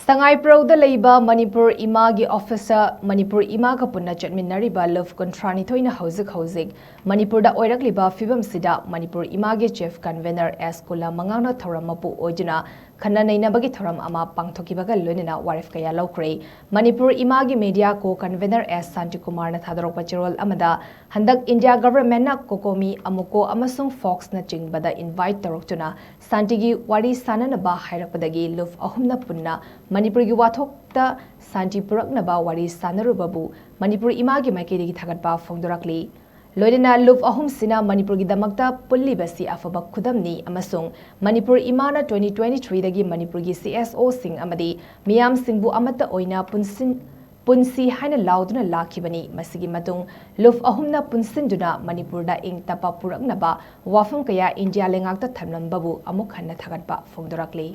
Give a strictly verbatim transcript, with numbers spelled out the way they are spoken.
ꯁꯉꯥꯏꯄ꯭ꯔꯧꯗ ꯂꯩꯕ ꯃꯅꯤꯄꯨꯔ ꯏꯃꯥꯒꯤ ꯑꯣꯐꯤꯁꯇ ꯃꯅꯤꯄꯨꯔ ꯏꯃꯥꯒ ꯄꯨꯟꯅ ꯆꯠꯃꯤꯟꯅꯔꯤꯕ ꯂꯨꯞ ꯀꯨꯟꯊ꯭ꯔꯥꯅꯤꯊꯣꯏꯅ ꯍꯧꯖꯤꯛ ꯍꯧꯖꯤꯛ ꯃꯅꯤꯄꯨꯔꯗ ꯑꯣꯏꯔꯛꯂꯤꯕ ꯐꯤꯕꯝꯁꯤꯗ ꯃꯅꯤꯄꯨꯔ ꯏꯃꯥꯒꯤ ꯆꯤꯐ ꯀꯟꯚꯦꯅꯔ ꯑꯦꯁ ꯀꯨꯂꯥ ꯃꯉꯥꯡꯅ ꯊꯧꯔꯝ ꯃꯄꯨ ꯑꯣꯏꯗꯨꯅ ꯈꯟꯅ ꯅꯩꯅꯕꯒꯤ ꯊꯧꯔꯝ ꯑꯃ ꯄꯥꯡꯊꯣꯛꯈꯤꯕꯒ ꯂꯣꯏꯅꯅ ꯋꯥꯔꯦꯞ ꯀꯌꯥ ꯂꯧꯈ꯭ꯔꯦ꯫ ꯃꯅꯤꯄꯨꯔ ꯏꯃꯥꯒꯤ ꯃꯦꯗꯤꯌꯥ ꯀꯣ ꯀꯟꯚꯦꯅꯔ ꯑꯦꯁ ꯁꯥꯟꯇꯤꯀꯨꯃꯥꯔꯅ ꯊꯥꯗꯣꯔꯛꯄ ꯆꯦꯔꯣꯜ ꯑꯃꯗ, ꯍꯟꯗꯛ ꯏꯟꯗꯤꯌꯥ ꯒꯚꯔꯟꯃꯦꯟꯠꯅ ꯀꯣꯀꯣꯃꯤ, ꯑꯃꯨꯀꯣ ꯑꯃꯁꯨꯡ ꯐꯣꯛꯁꯅ ꯆꯤꯡꯕꯗ ꯏꯟꯚꯥꯏꯠ ꯇꯧꯔꯛꯇꯨꯅ ꯁꯥꯟꯇꯤꯒꯤ ꯋꯥꯔꯤ ꯁꯥꯅꯅꯕ ꯍꯥꯏꯔꯛꯄꯗꯒꯤ ꯂꯨꯞ ꯑꯍꯨꯝꯅ ꯄꯨꯟꯅ ꯃꯅꯤꯄꯨꯔꯒꯤ ꯋꯥꯊꯣꯛꯇ ꯁꯥꯟꯇꯤ ꯄꯨꯔꯛꯅꯕ ꯋꯥꯔꯤ ꯁꯥꯅꯔꯨꯕꯕꯨ ꯃꯅꯤꯄꯨꯔ ꯏꯃꯥꯒꯤ ꯃꯥꯏꯀꯩꯗꯒꯤ ꯊꯥꯒꯠꯄ ꯐꯣꯡꯗꯣꯔꯛꯂꯤ꯫ ꯂꯣꯏꯅꯅ ꯂꯨꯞ ꯑꯍꯨꯝꯁꯤꯅ ꯃꯅꯤꯄꯨꯔꯒꯤꯗꯃꯛꯇ ꯄꯨꯜꯂꯤꯕꯁꯤ ꯑꯐꯕ ꯈꯨꯗꯝꯅꯤ ꯑꯃꯁꯨꯡ ꯃꯅꯤꯄꯨꯔ ꯏꯃꯥꯅ twenty twenty-threeꯗꯒꯤ ꯃꯅꯤꯄꯨꯔꯒꯤ CSOꯁꯤꯡ ꯑꯃꯗꯤ ꯃꯤꯌꯥꯝꯁꯤꯡꯕꯨ ꯑꯃꯠꯇ ꯑꯣꯏꯅ ꯄꯨꯟꯁꯤꯟ-, ꯄꯨꯟꯁꯤ ꯍꯥꯏꯅ ꯂꯥꯎꯗꯨꯅ ꯂꯥꯛꯈꯤꯕꯅꯤ꯫ ꯃꯁꯤꯒꯤ ꯃꯇꯨꯡ ꯂꯨꯞ ꯑꯍꯨꯝꯅ ꯄꯨꯟꯁꯤꯟꯗꯨꯅ ꯃꯅꯤꯄꯨꯔꯗ ꯏꯪ ꯇꯞꯄ ꯄꯨꯔꯛꯅꯕ ꯋꯥꯐꯝ ꯀꯌꯥ ꯏꯟꯗꯤꯌꯥ ꯂꯩꯉꯥꯛꯇ ꯊꯝꯂꯝꯕꯕꯨ ꯑꯃꯨꯛ ꯍꯟꯅ ꯊꯥꯒꯠꯄ ꯐꯣꯡꯗꯣꯔꯛꯂꯤ꯫